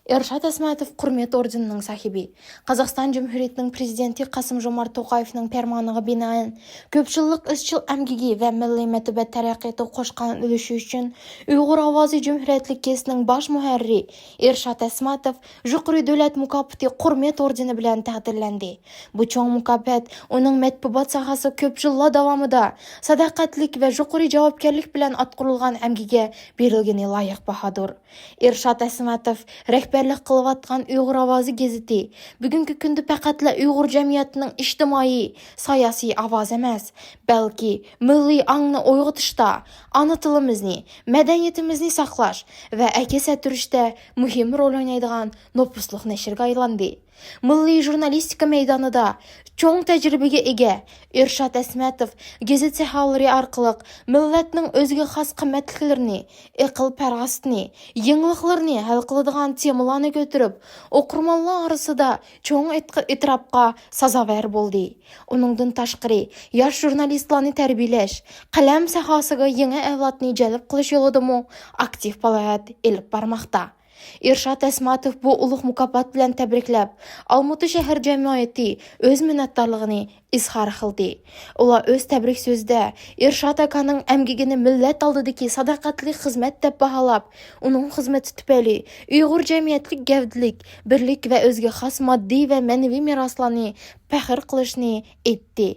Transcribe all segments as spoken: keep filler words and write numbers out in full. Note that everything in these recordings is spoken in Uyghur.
ئىرشات ئەسمەتوف قۇرمەت ئوردېنىنىڭ ساھىبى. قازاقىستان جۇمھۇرىيىتىنىڭ پىرېزىدېنتى قاسىم جومارت توقايېۋنىڭ پەرمانىغا بىنائەن، كۆپ يىللىق ئىزچىل ئەمگىكى ۋە مىللىي مەتبەئەت تەرەققىياتىغا قوشقان ئۈلۈشى ئۈچۈن ئۇيغۇر ئاۋازى جۇمھۇرىيەتلىك گېزىتىنىڭ باش مۇھەررىرى ئىرشات ئەسمەتوف يۇقىرى دۆلەت مۇكاپاتى قۇرمەت ئوردېنى بىلەن تەقدىرلەندى. بۇ چوڭ مۇكاپات ئۇنىڭ مەتبۇئات ساھەسىدە كۆپ يىللار داۋامىدا ساداقەتلىك ۋە يۇقىرى جاۋابكارلىق بىلەن ئاتقۇرۇلغان ئەمگىكىگە بېرىلگىنى لايىق باھادۇر. ئىرشات ئەسمەتوف رەھبەرلىك قىلىۋاتقان ئۇيغۇر ئاۋازى گېزىتى بۈگۈنكى كۈندە پەقەتلا ئۇيغۇر جەمئىيىتىنىڭ ئىجتىمائىي، سىياسىي ئاۋازى ئەمەس، بەلكى مىللىي ئاڭنى ئويغىتىشتا، ئانا تىلىمىزنى، مەدەنىيىتىمىزنى ساقلاش ۋە ئەكس ئەتتۈرۈشتە مۇھىم رول ئوينايدىغان نوپۇسلۇق نەشرگە ئايلاندى. مىللىي ژۇرنالىستىكا مەيدانىدا چوڭ تەجرىبىگە ئىگە ئىرشات ئەسمەتوف گېزىت سەھىپىلىرى ئارقىلىق مىللەتنىڭ ئۆزىگە خاس قىممەتلىكلىرىنى، ئەقىل-پاراسىتىنى، يېڭىلىقلىرىنى ھەل قىلىدىغان تېمىلارنى كۆتۈرۈپ، ئوقۇرمەنلەر ئارىسىدا چوڭ ئېتىق-، ئېتىراپقا سازاۋەر بولدى. ئۇنىڭدىن تاشقىرى، ياش ژۇرنالىستلارنى تەربىيەلەش، قەلەم ساھەسىگە يېڭى ئەۋلادنى جەلپ قىلىش يولىدىمۇ ئاكتىپ پائالىيەت ئېلىپ بارماقتا. ئىرشات ئەسمەتوف بۇ ئۇلۇغ مۇكاپات بىلەن تەبرىكلەپ، ئالمۇتا شەھەر جەمئىيىتى ئۆز مىننەتدارلىقىنى ئىزھار قىلدى. ئۇلار ئۆز تەبرىك سۆزىدە ئىرشات ئاكانىڭ ئەمگىكىنى مىللەت ئالدىدىكى ساداقەتلىك خىزمەت دەپ باھالاپ، ئۇنىڭ خىزمىتى تۈپەيلى ئۇيغۇر جەمئىيەتلىك گەۋدىلىك، بىرلىك ۋە ئۆزىگە خاس ماددىي ۋە مەنىۋى مىراسلارنى پەخىر قىلىشىنى ئېيتتى.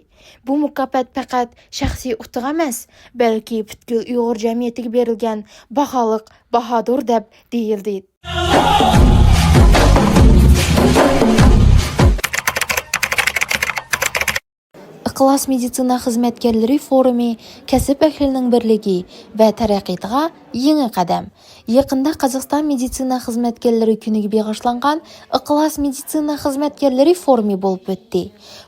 بۇ مۇكاپات پەقەت شەخسىي ئۇتۇق ئەمەس، بەلكى پۈتكۈل ئۇيغۇر جەمئىيىتىگە بېرىلگەن باھالىق باھادۇر دەپ دېيىلدى. ئىخلاس مېدىتسىنا خىزمەتكارلىرى فورۇمى كەسىپ ئەھلىنىڭ بىرلىكى ۋە تەرەققىياتىغا يېڭى قەدەم. يېقىندا قازاقىستان مېدىتسىنا خىزمەتكارلىرى كۈنىگە بېغىشلانغان ئىخلاس مېدىتسىنا خىزمەتكارلىرى فورۇمى بولۇپ ئۆتتى.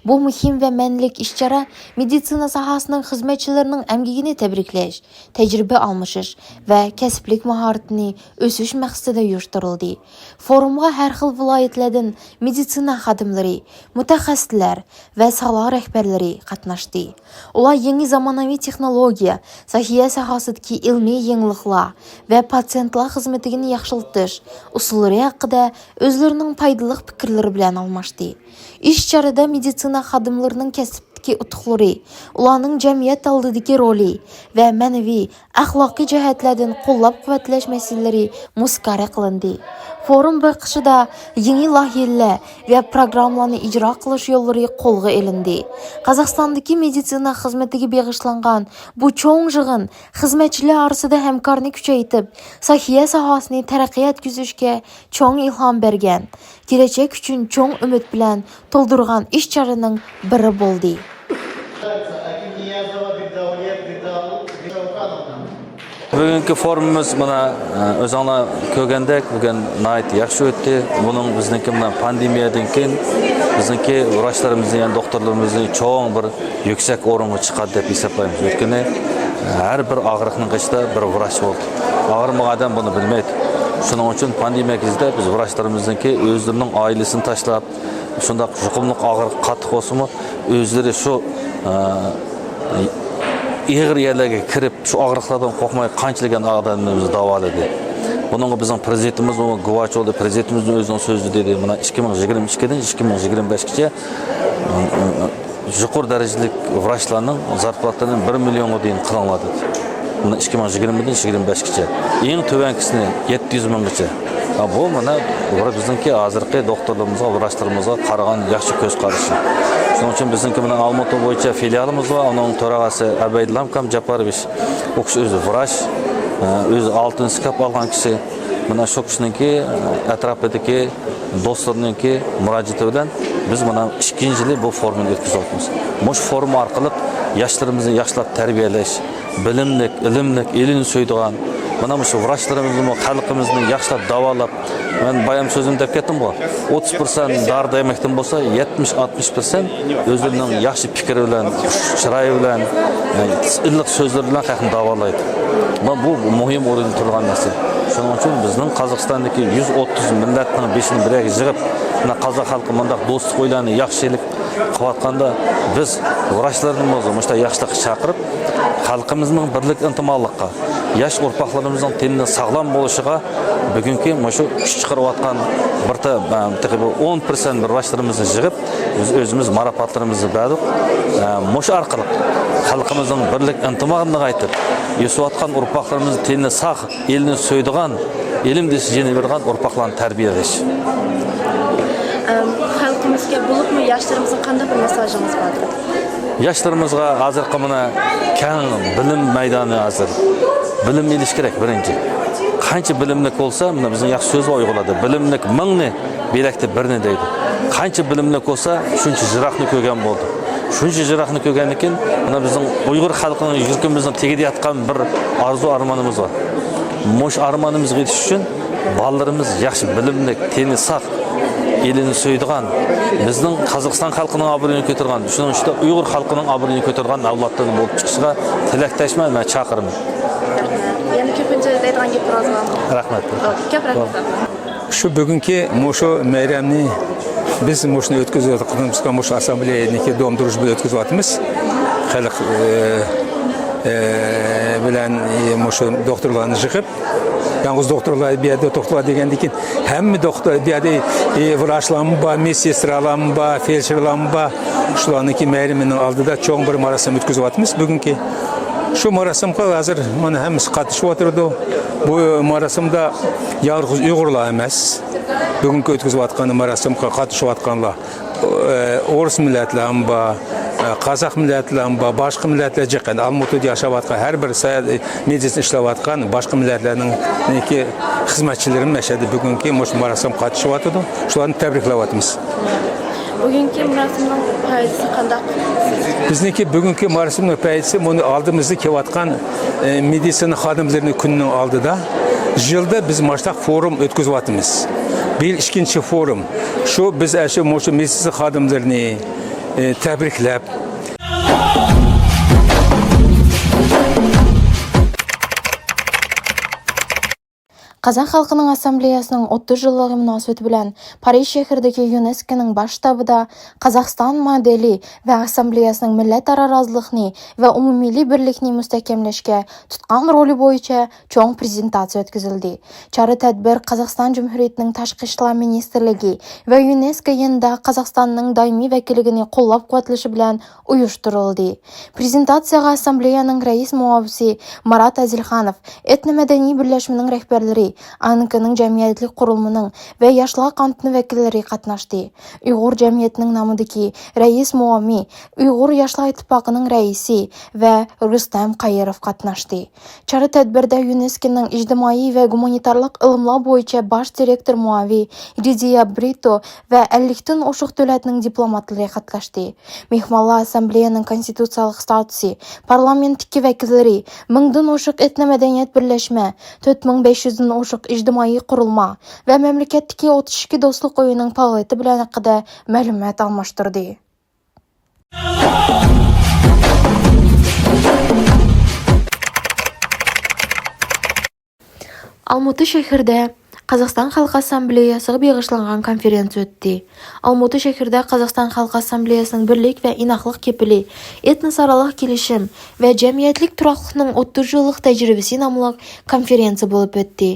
بۇ مۇھىم ۋە مەنىلىك ئىش-چارە مېدىتسىنا ساھەسىنىڭ خىزمەتچىلىرىنىڭ ئەمگىكىنى تەبرىكلەش، تەجرىبە ئالمىشىش ۋە كەسىپلىك ماھارىتىنى ئۆسۈش مەقسىتىدە ئۇيۇشتۇرۇلدى. فورۇمغا ھەر خىل ۋىلايەتلەردىن مېدىتسىنا خادىملىرى، مۇتەخەسسىسلەر ۋە ساھە رەھبەرلىرى قاتناشتى. ئۇلار يېڭى زامانىۋى تېخنولوگىيە، سەھىيە ساھەسىدىكى ئىلمىي يېڭىلىقلار ۋە پاتېنتلار خىزمىتىنى ياخشىلىتىش ئۇسۇللىرى ھەققىدە ئۆزلىرىنىڭ پايدىلىق پىكىرلىرى بىلەن ئالماشتى. ئىش چارىدە مېدىتسىنا خادىملىرىنىڭ كەسىپتىكى ئۇتۇقلىرى، ئۇلارنىڭ جەمئىيەت ئالدىدىكى رولى ۋە مەنىۋى، ئەخلاقىي جەھەتلەردىن قوللاپ-قۇۋۋەتلەش مەسىلىلىرى مۇزاكىرە قىلىندى. فورۇم بېقىشىدا يېڭى لايىھەلەر ۋە پىروگراممىلارنى ئىجرا قىلىش يوللىرى قولغا ئېلىندى. قازاقىستاندىكى مېدىتسىنا خىزمىتىگە بېغىشلانغان بۇ چوڭ يىغىن خىزمەتچىلەر ئارىسىدا ھەمكارنى كۈچەيتىپ، سەھىيە ساھەسىنى تەرەققىي يەتكۈزۈشكە چوڭ ئىلھام بەرگەن، كېلەچەك ئۈچۈن چوڭ ئۈمىد بىلەن تولدۇرغان ئىش-چارىنىڭ بىرى بولدى. بۈگۈنكى فورۇمىمىز مانا، ئۆزۈڭلار كۆرگەندەك، بۈگۈن ناھايىتى ياخشى ئۆتتى. بۇنىڭ بىزنىڭكى مانا پاندېمىيەدىن كېيىن بىزنىڭكى ۋراچلىرىمىزنى، يەنى دوختۇرلىرىمىزنى چوڭ بىر يۈكسەك ئورۇنغا چىقاردى دەپ ھېسابلايمىز. ئۆيتكىنى ھەر بىر ئاغرىقنىڭ قېشىدا بىر ۋراچ بولدى. ئاغرىمىغان ئادەم بۇنى بىلمەيدۇ. شۇنىڭ ئۈچۈن پاندېمىيە كېزىدە بىز ۋراچلىرىمىزنىڭكى ئۆزلىرىنىڭ ئائىلىسىنى تاشلاپ، شۇنداق يۇقۇملۇق ئاغرىق قاتتىق بولسىمۇ، ئۆزلىرى شۇ، ئە، ئېغىر يەرلەرگە كىرىپ، شۇ ئاغرىقلاردىن قورقماي قانچىلىگەن ئادەملىرىمىزنى داۋالىدى. بۇنىڭغا بىزنىڭ پىرېزىدېنتىمىزمۇ گۇۋاھچى بولدى. پىرېزىدېنتىمىزنىڭ ئۆزىنىڭ سۆزىدە دېدى، مانا، ئىككى مىڭ يىگىرمە ئىككىدىن ئىككى مىڭ يىگىرمە بەشكىچە يۇقىرى دەرىجىلىك ۋراچلارنىڭ زارپلاتىنى بىر مىليونغا دېيىن قىلىڭلار دېدى. مانا، ئىككى مىڭ يىگىرمىدىن يىگىرمە بەشكىچە. ئەڭ تۆۋەنكىسىنى يەتتە يۈز مىڭغىچە. ھە، بۇ مانا بىر بىزنىڭكى ھازىرقى دوختۇرلىرىمىزغا، ۋراچلىرىمىزغا قارىغان ياخشى كۆز قارىشى. شۇنىڭ ئۈچۈن بىزنىڭكى مانا ئالمۇتا بويىچە فىلىيالىمىز بار، ئۇنىڭ تۆرەغاسى ئەبەيدىللا ئاكام جاپاروۋىچ. ئۇ كىشى ئۆزى ۋراچ، ئۆزى ئالتىن سىكاپ ئالغان كىشى. مانا شۇ كىشىنىڭكى ئەتراپىدىكى دوستلىرىنىڭكى مۇراجىئىتى بىلەن بىز مانا ئىككىنچى يىلى بۇ فورۇمنى ئۆتكۈزۈۋاتىمىز. مۇشۇ فورۇم ئارقىلىق ياشلىرىمىزنى ياخشىلاپ تەربىيەلەش، بىلىملىك، ئىلىملىك، ئېلىنى سۆيىدىغان، مانا مۇشۇ ۋراچلىرىمىزنىمۇ خەلقىمىزنى ياخشىلاپ داۋالاپ، مەن بايام سۆزۈمدە دەپ كەتتىمغۇ، ئوتتۇز پىرسەنت دارى دەرمەكتىن بولسا، يەتمىش، ئاتمىش پىرسەنت ئۆزلىرىنىڭ ياخشى پىكرى بىلەن، چىرايى بىلەن، ئىللىق سۆزلىرى بىلەن خەقنى داۋالايدۇ. مانا بۇ مۇھىم ئورۇندا تۇرغان نەرسە. شۇنىڭ ئۈچۈن بىزنىڭ قازاقىستاندىكى يۈز ئوتتۇز مىللەتنىڭ بېشىنى بىر يەرگە يىغىپ، مانا قازاق خەلقى مۇنداق دوستلۇق ئويلارنى، ياخشىلىق قىلىۋاتقاندا، بىز ۋراچلارنى مۇشۇنداق ياخشىلىققا چاقىرىپ، خەلقىمىزنىڭ بىرلىك، ئىنتىماللىققا، ياش ئۇرپاقلىرىمىزنىڭ تېنىنىڭ ساغلام بولۇشىغا بۈگۈنكى مۇشۇ كۈچ چىقىرىۋاتقان بىر تا-، تېخى بىر ئون پىرسەنت بىر باشلىرىمىزنى يىغىپ، بىز ئۆزىمىز مارپاتلىرىمىزنى بەردۇق. مۇشۇ ئارقىلىق خەلقىمىزنىڭ بىرلىك ئىنتىماغىنى نىغايتىپ، ئۆسۈۋاتقان ئۇرپاقلىرىمىزنىڭ تېنى ساق، ئېلىنى سۆيىدىغان، ئىلىم دېسە جېنى بېرىدىغان ئۇرپاقلارنى تەربىيەلەش. ئەم، خەلقىمىزگە، بولۇپمۇ ياشلىرىمىزغا قانداق بىر مېساژىڭىز باردۇر؟ ياشلىرىمىزغا ھازىرقى مانا كەڭ بىلىم مەيدانى ھازىر. بىلىم ئېلىش كېرەك بىرىنچى. قانچە بىلىملىك بولسا، مانا بىزنىڭ ياخشى سۆز بار ئۇيغۇرلاردا، بىلىملىك مىڭنى، بىلەكتە بىرنى دەيدۇ. قانچە بىلىملىك بولسا، شۇنچە يىراقنى كۆرگەن بولىدۇ. شۇنچە يىراقنى كۆرگەندىن كېيىن، مانا بىزنىڭ ئۇيغۇر خەلقىنىڭ يۈرىكىمىزنىڭ تېگىدە ياتقان بىر ئارزۇ ئارمىنىمىز بار. مۇشۇ ئارمىنىمىزغا يېتىش ئۈچۈن بالىلىرىمىز ياخشى بىلىملىك، تېنى ساق، ئېلىنى سۆيىدىغان، بىزنىڭ قازاقىستان خەلقىنىڭ ئابرۇيىنى كۆتۈرىدىغان، شۇنىڭ ئىچىدە ئۇيغۇر خەلقىنىڭ ئابرۇيىنى كۆتۈرىدىغان ئەۋلادلىرىنىڭ بولۇپ چىقىشىغا تىلەكداشمەن، مەن چاقىرىمەن. يەنە كۆپىنچە دەيدىغان گېپىڭىز بارمۇ؟ رەھمەت. كۆپ رەھمەت. شۇ بۈگۈنكى مۇشۇ مەيرەمنى بىز مۇشۇنى ئۆتكۈزۈۋاتقىنىمىزغا، مۇشۇ ئاسسامبلېيەنىڭكى دۇرۇشى بىلەن ئۆتكۈزۈۋاتىمىز. خەلق ئى، ئى، بىلەن ئى، مۇشۇ دوختۇرلارنى يىغىپ، يالغۇز دوختۇرلار بۇ يەردە دوختۇرلار دېگەندىن كېيىن، ھەممە دوختۇر، بۇ يەردە ئى، ۋراچلارمۇ بار، مېدسېسترالارمۇ بار، فېلدشېرلارمۇ بار. شۇلارنىڭكى مەيرىمىنىڭ ئالدىدا چوڭ بىر مۇراسىم ئۆتكۈزۈۋاتىمىز بۈگۈنكى. شۇ مۇراسىمغا ھازىر مانا ھەممىسى قاتنىشىۋاتىدۇ. بۇ مۇراسىمدا يالغۇز ئۇيغۇرلار ئەمەس، بۈگۈنكى ئۆتكۈزۈۋاتقان مۇراسىمغا قاتنىشىۋاتقانلار، ئورۇس مىللەتلەرمۇ بار، قازاق مىللەتلەرمۇ بار، باشقا مىللەتلەر جىق. ئەمدى ئالمۇتىدا ياشاۋاتقان ھەر بىر ساياھەت، مېدىتسىيە ئىشلەۋاتقان باشقا مىللەتلەرنىڭكى خىزمەتچىلىرىمۇ مەشەدە بۈگۈنكى مۇشۇ مۇراسىمغا قاتنىشىۋاتىدۇ. شۇلارنى تەبرىكلەۋاتىمىز. بۈگۈنكى مۇراسىمنىڭ پايدىسى قانداق؟ بىزنىڭكى بۈگۈنكى مۇراسىمنىڭ پايدىسى، بۇنى ئالدىمىزدا كېلىۋاتقان ئى، مېدىتسىنا خادىملىرىنىڭ كۈنىنىڭ ئالدىدا يىلدا بىز ماشۇنداق فورۇم ئۆتكۈزۈۋاتىمىز. بۇ يىل ئىككىنچى فورۇم. شۇ بىز ئاشۇ مۇشۇ مېدىتسىنا خادىملىرىنى ئى، تەبرىكلەپ، قازاق خەلقىنىڭ ئاسسامبلېيەسىنىڭ ئوتتۇز يىللىقى مۇناسىۋىتى بىلەن پارىژ شەھىرىدىكى يۇنېسكونىڭ باش شتابىدا قازاقىستان مودېلى ۋە ئاسسامبلېيەسىنىڭ مىللەتئارا رازىلىقنى ۋە ئومۇممىللىي بىرلىكنى مۇستەھكەملەشكە تۇتقان رولى بويىچە چوڭ پرېزېنتاتسىيە ئۆتكۈزۈلدى. چارە تەدبىر قازاقىستان جۇمھۇرىيىتىنىڭ تاشقى ئىشلار مىنىستىرلىكى ۋە يۇنېسكو يېنىدا قازاقىستاننىڭ دائىمىي ۋەكىللىكىنى قوللاپ قۇۋۋەتلىشى بىلەن ئۇيۇشتۇرۇلدى. پرېزېنتاتسىيەگە ئاسسامبلېيەنىڭ رەئىس مۇئاۋىسى مارات ئەزىلخانوف، ئېتنو مەدەنىي بىرلەشمىنىڭ رەھبەرلىرى، ئانكىنىڭ جەمئىيەتلىك قۇرۇلمىنىڭ ۋە ياشلار قانىتىنىڭ ۋەكىللىرى قاتناشتى. ئۇيغۇر جەمئىيىتىنىڭ نامىدىكى رەئىس مۇئاۋىنى، ئۇيغۇر ياشلار ئىتتىپاقىنىڭ رەئىسى ۋە رۇستەم قايىروف قاتناشتى. چارە تەدبىردە يۇنېسكونىڭ ئىجتىمائىي ۋە گۇمانىتارلىق ئىلىملار بويىچە باش دىرېكتور مۇئاۋىنى رىزىيا برىتو ۋە ئەللىكتىن ئوشۇق دۆلەتنىڭ دىپلوماتلىرى قاتناشتى. مېھمانلار ئاسسامبلېيەنىڭ كونستىتۇتسىيەلىك ستاتۇسى، پارلامېنتتىكى ۋەكىللىرى، مىڭدىن ئوشۇق ئېتنو مەدەنىيەت بىرلەشمە، تۆت مىڭ بەش يۈزدىن ئوشۇق ئىجتىمائىي قۇرۇلما ۋە مەملىكەتتىكى ئوتتۇز ئىككى دوستلۇق ئۆيىنىڭ پائالىيىتى بىلەن ھەققىدە مەلۇمات ئالماشتۇردى. ئالمۇتا شەھىرىدە قازاقىستان خەلق ئاسسامبلېيەسىغا بېغىشلانغان كونفېرېنسىيە ئۆتتى. ئالمۇتا شەھىرىدە قازاقىستان خەلق ئاسسامبلېيەسىنىڭ بىرلىك ۋە ئىناقلىق كېپىلى، ئېتنوسارالىق كېلىشىم ۋە جەمئىيەتلىك تۇراقلىقنىڭ ئوتتۇز يىللىق تەجرىبىسى ناملىق كونفېرېنسىيە بولۇپ ئۆتتى.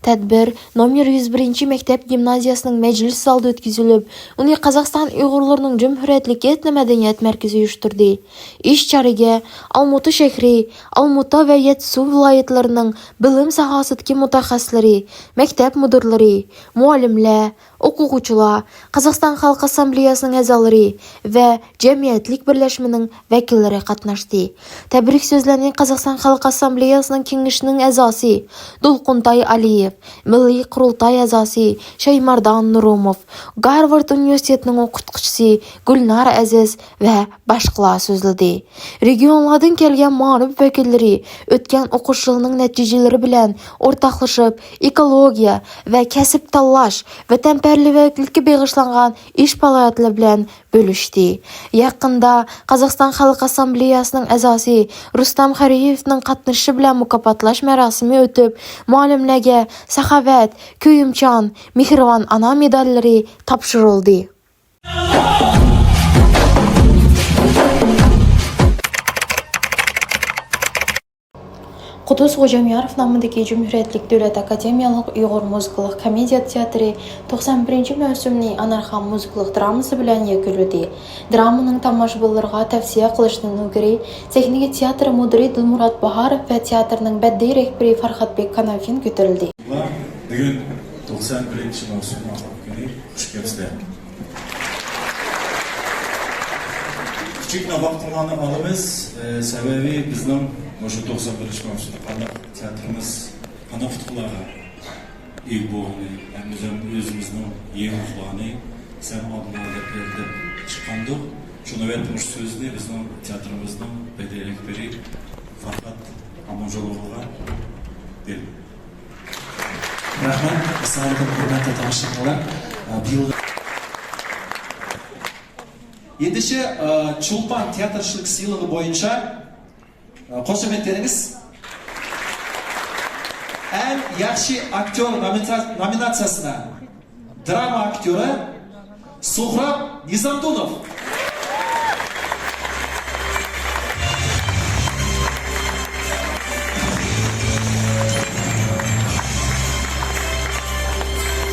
تەدبىر نومېر يۈز بىرىنچى مەكتەپ گىمنازىيەسىنىڭ مەجلىس زالىدا ئۆتكۈزۈلۈپ، ئۇنى قازاقىستان ئۇيغۇرلىرىنىڭ جۇمھۇرىيەتلىك ئېتنو مەدەنىيەت مەركىزى ئۇيۇشتۇردى. ئىش چارىگە ئالمۇتا شەھىرى، ئالمۇتا ۋە يەتتىسۇ ۋىلايەتلىرىنىڭ بىلىم ساھەسىدىكى مۇتەخەسسىسلىرى، مەكتەپ مۇدىرلىرى، مۇئەللىملەر، ئوقۇغۇچىلار، قازاقىستان خەلق ئاسسامبلېيەسىنىڭ ئەزالىرى ۋە جەمئىيەتلىك بىرلەشمىنىڭ ۋەكىللىرى قاتناشتى. تەبرىك سۆزلەرنى قازاقىستان خەلق ئاسسامبلېيەسىنىڭ كېڭىشىنىڭ ئەزاسى دولقۇنتاي ئالىيېۋ، مىللىي قۇرۇلتاي ئەزاسى شايماردان نۇرۇموف، گارۋارد ئۇنىۋېرسىتېتىنىڭ ئوقۇتقۇچىسى گۈلنار ئەزىز ۋە باشقىلار سۆزلىدى. رېگىيونلاردىن كەلگەن مائارىپ ۋەكىللىرى ئۆتكەن ئوقۇش يىلىنىڭ نەتىجىلىرى بىلەن ئورتاقلىشىپ، ئېكولوگىيە ۋە كەسىپ تاللاش، ۋەتەنپەرۋەرلىككە بېغىشلانغان ئىش پائالىيەتلىرى بىلەن بۆلۈشتى. يېقىندا قازاقىستان خەلق ئاسسامبلېيەسىنىڭ ئەزاسى رۇستەم خەرىيېۋنىڭ قاتنىشىشى بىلەن مۇكاپاتلاش مەراسىمى ئۆتۈپ، مۇئەللىملەرگە ساخاۋەت، كۆيۈمچان، مېھرىبان ئانا مېداللىرى تاپشۇرۇلدى. دوست غوجامياروف نامىدىكى جۇمھۇرىيەتلىك دۆلەت ئاكادېمىيەلىك ئۇيغۇر مۇزىكىلىق كومېدىيە تىياتىرى توقسان بىرىنچى مەۋسۇمنى ئانارخان مۇزىكىلىق درامىسى بىلەن يەكۈنلىدى. درامىنىڭ تاماشىبىنلىرىغا تەۋسىيە قىلىشتىن ئىلگىرى، سەھنىگە تىياتىر مۇدىرى دىلمۇرات باھاروف ۋە تىياتىرنىڭ بەدىئىي رەھبىرى فەرھاتبېك كانافىن كۆتۈرۈلدى. بۈگۈن توقسان بىرىنچى مەۋسۇم ئاخىرقى كۈنى، خۇش كەپسىلەر. كىچىك ناۋاقتىڭلارنى ئالىمىز، ئە، سەۋەبى بىزنىڭ مۇشۇ توقسان بىرىنچى مەۋسۇمدا قانداق تىياتىرىمىز قانداق ئۇتۇقلارغا ئىگە بولغىنى، ھەم ئۆزىمىزنىڭ يېڭىلىقلارنى سەن ئالدىڭلار دەپ ئېلىپ چىققانىدۇق. شۇ نۆۋەتتە مۇشۇ سۆزنى بىزنىڭ تىياتىرىمىزنىڭ بەدىئىي رەھبىرى فەرھات ئامانجانوۋاغا بېرىمەن. رەھمەت، ئەسسالامۇئەلەيكۇم، ھۆرمەتلىك تاماشىبىنلار. بىيىل يېتىشى، ئە، چولپان تىياتىرچىلىك سىيلىقى بويىچە، ئە، قوشۇمىتىنىڭ ئەڭ ياخشى ئاكتيور نومىنا-، نومىناتسىيەسىدە دراما ئاكتيورى سۇھراب نىزامدۇنوف.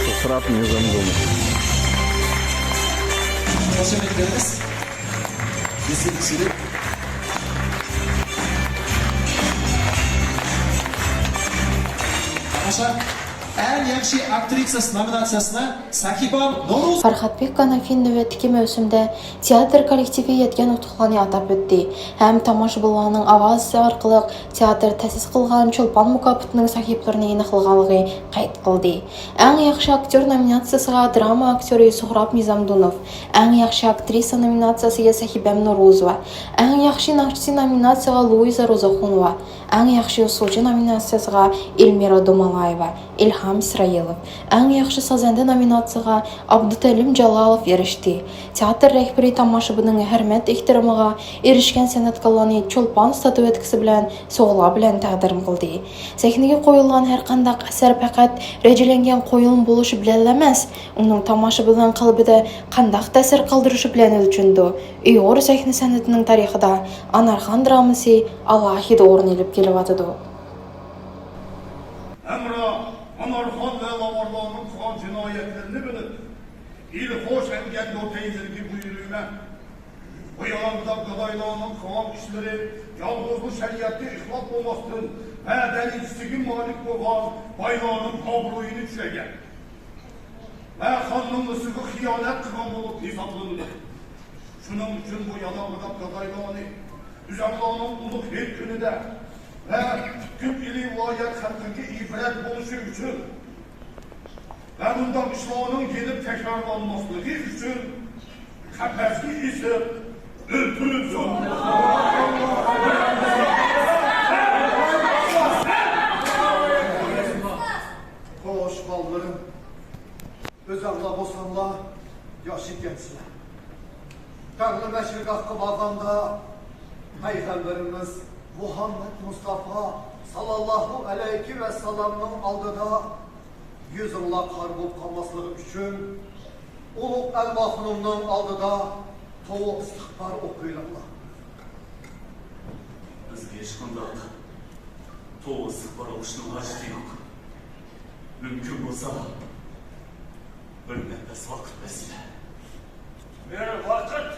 سۇھراب نىزامدۇنوف. قوشۇمىتىنىڭ ئەڭ ياخشى ئاكترىسا نومىناتسىيەسىنى ساھىبام نورۇز. فەرھاتبېك كانافىن نۆۋەتتىكى مەۋسۇمدە تىياتىر كوللېكتىپى يەتكەن ئۇتۇقلارنى ئاتاپ ئۆتتى ھەم تاماشىبىنلارنىڭ ئاۋازى ئارقىلىق تىياتىر تەسىس قىلغان چولپان مۇكاپاتىنىڭ ساھىبلىرىنى ئېنىقلىغانلىقى قەيت قىلدى. ئەڭ ياخشى ئاكتيور نومىناتسىيەسىغا دراما ئاكتيورى سۇھراب نىزامدۇنوف، ئەڭ ياخشى ئاكترىسا نومىناتسىيەسىگە سەھىبەم نورۇزوۋا، ئەڭ ياخشى ناخشىچى نومىناتسىيەسىغا لۇئىزا روزاخۇنوۋا، ئەڭ ياخشى ئۇسسۇلچى نومىناتسىيەسىغا ئېلمىرا دومالايېۋا، ئىلھام ئىسرائىلوف، ئەڭ ياخشى سازەندە نومىناتسىيەسىغا ئابدۇتەلىم جالالوف ئېرىشتى. تىياتىر رەھبىرى تاماشىبىننىڭ ھۆرمەت ئېھتىرامىغا ئېرىشكەن سەنئەتكارلارنى چولپان ستاتۇيەتكىسى بىلەن سوۋغىلار بىلەن تەقدىم قىلدى. سەھنىگە قويۇلغان ھەر قانداق ئەسەر پەقەت رەجىلەنگەن قويۇلما بولۇشى بىلەنلا ئەمەس، ئۇنىڭ تاماشىبىننىڭ قەلبىدە قانداق تەسىر قالدۇرۇشى بىلەن ئۆلچىنىدۇ. ئۇيغۇر سەھنە سەنئىتىنىڭ تارىخىدا ئانارخان درامىسى ئالاھىدە ئورۇن ئېلىپ كېلىۋاتىدۇ. ھەمراھ ئانارخان ۋە لاۋارلارنىڭ قىلغان جىنايەتلىرىنى بىلىپ، ئېلى خوش ئەنگەندو تەيزىرگە بۇيرۇيمەن. بۇ يالاڭداپ گادايلارنىڭ قىلغان ئىشلىرى يالغۇزلا شەرىئەتكە خىلاپ بولماستىن ۋە دەرىجىسىگە مالىك بولغان بايلارنىڭ ئابرۇيىنى چۈشۈرگەن ۋە خاننىڭ مىسىرغا خىيانەت قىلغان بولۇپ ھېسابلىنىدۇ. شۇنىڭ ئۈچۈن بۇ يالاڭداپ گادايلارنى ئۆزەڭلارنىڭ ئۇلۇغ ھېيت كۈنىدە ۋە پۈتكۈل ئىلى ۋىلايەت خەلقىگە ئىبرەت بولۇشى ئۈچۈن ۋە بۇنداق ئىشلارنىڭ يەنە تەكرارلانماسلىقى ئۈچۈن قەپەسكە ئېسىپ ئۆلتۈرۈلسۇن! خوش، بالىلىرىم، ئۆزۈڭلار بولساڭلار ياش ئىكەنسىلەر. تەڭلا مەشرىققا بارغاندا، پەيغەمبىرىمىز مۇھەممەد مۇستافا ساللاللاھۇ ئەلەيھى ۋەسەللەمنىڭ ئالدىدا يۈزۈڭلار قارا بولۇپ قالماسلىقى ئۈچۈن، ئۇلۇغ ئەلۋاھۇنۇمنىڭ ئالدىدا توۋا ئىستىغپار ئوقۇيلىڭلار. بىزگە ھېچقانداق توۋا ئىستىغپار ئوقۇشنىڭ ھاجىتى يوق. مۇمكىن بولسا، بىر نەپەس ۋاقىت بەرسىلە. بىر ۋاقىت